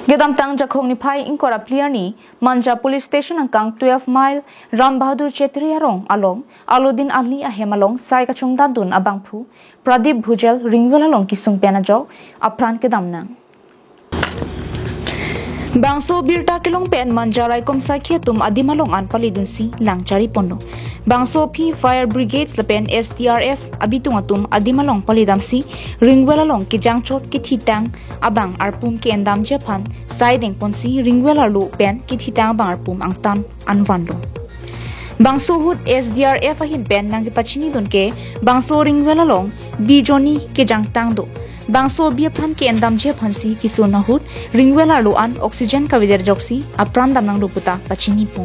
Gedam tang jakhong ni phai ingkora player ni Manja police station angkang 12 mile Ram Bahadur Chetri arong along Alodin Ali ahemalong sai kachung dadun abangphu Pradip Bhujel ringwel along kisung pena jo apran kedam nang Bangso birta kilong pen manjarai komsa khetum adimalong an palidun si langchari ponno Bangso P fire brigades lapen SDRF abitung atum adimalong palidam si ringwelalong ki jangchot ki thitang abang arpum ki endam japan siding ponsi ringwelalu pen ki thitang abang arpum angtan anvanlo Bangso hut SDRF ahin pen nang ki pachini dun ke Bangso ringwelalong bijoni ki jangtang do Bangso biaphan ke endam je phansi kisuna hut ringwela luan oxygen kavider joksi apran damnang luputa pachini po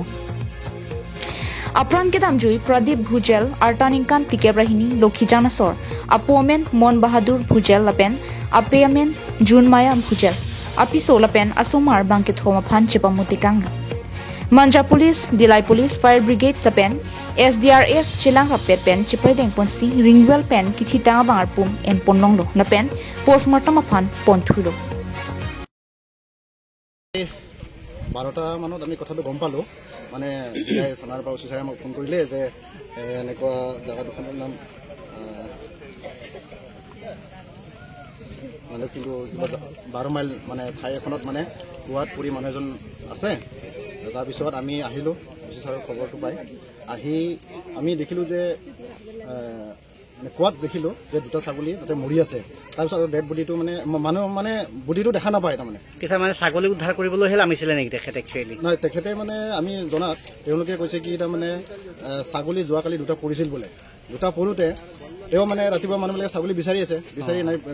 apran ke damjui Pradip Bhujel artaningkan pike brahini Lokhi Janasor apomen Mon Bahadur Bhujel lapen apeamen Junmaya Bhujel apiso lapen asomar bangke thoma phan chepamutikang Manja police Dilai police fire brigade lapen SDRF chilang rapet pen chipredeng ponsi ringwel pen kithita bangarpum en ponlonglo lapen postmortem aphan ponthulo 12টা মানত আমি কথাটো গম পালো মানে থানাৰ পৰা অফিচাৰে আমাক phone কৰিলে যে এনেকুৱা জাগা দুখনৰ নাম মানে কিন্তু 12 মাইল মানে ঠাই এখনত মানে কুৱাত পৰি মানুহ এজন আছে। তাৰপিছত আমি আহিলোঁ অফিচাৰৰ খবৰটো পাই আহি আমি দেখিলোঁ যে মানে কুৱাত দেখিলোঁ যে দুটা ছাগলী তাতে মৰি আছে। তাৰপিছত ডেড বডিটো মানে মানুহ মানে বডিটো দেখা নাপায়। তাৰমানে মানে ছাগলী উদ্ধাৰ কৰিবলৈহে নামিছিলে নেকি তেখেতে? একচুৱেলি নহয়, তেখেতে মানে আমি জনাত তেওঁলোকে কৈছে কি তাৰমানে ছাগলী যোৱাকালি দুটা পৰিছিল বোলে। দুটা পৰোঁতে তেওঁ মানে ৰাতিপুৱা মানুহবিলাকে ছাগলী বিচাৰি আছে,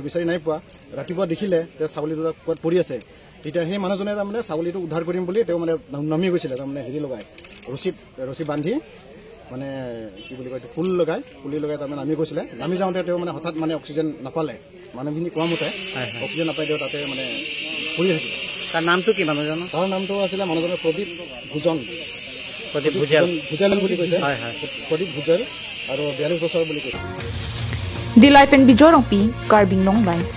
বিচাৰি নাই পোৱা। ৰাতিপুৱা দেখিলে যে ছাগলী দুটা কুৱাত পৰি আছে। তেতিয়া সেই মানুহজনে তাৰমানে ছাগলীটো উদ্ধাৰ কৰিম বুলি তেওঁ মানে নামি গৈছিলে। তাৰমানে হেৰি লগাই ৰছী বান্ধি মানে কি বুলি কয় ফুল লগাই পুলি লগাই তাৰমানে নামি গৈছিলে। নামি যাওঁতে তেওঁ মানে হঠাৎ মানে অক্সিজেন নাপালে। মানুহখিনি কোৱা মতে অক্সিজেন নাপাই তেওঁ তাতে মানে পৰি থাকিলে। তাৰ নামটো কি মানুহজনৰ? তাৰ নামটো আছিলে মানুহজনৰ প্ৰদীপ ভূজন, প্ৰদীপ ভুজেল বুলি কৈছে। প্ৰদীপ ভুজেল আৰু 42 বছৰ বুলি কৈছে। The life and Bijorong P Carbing Long Life.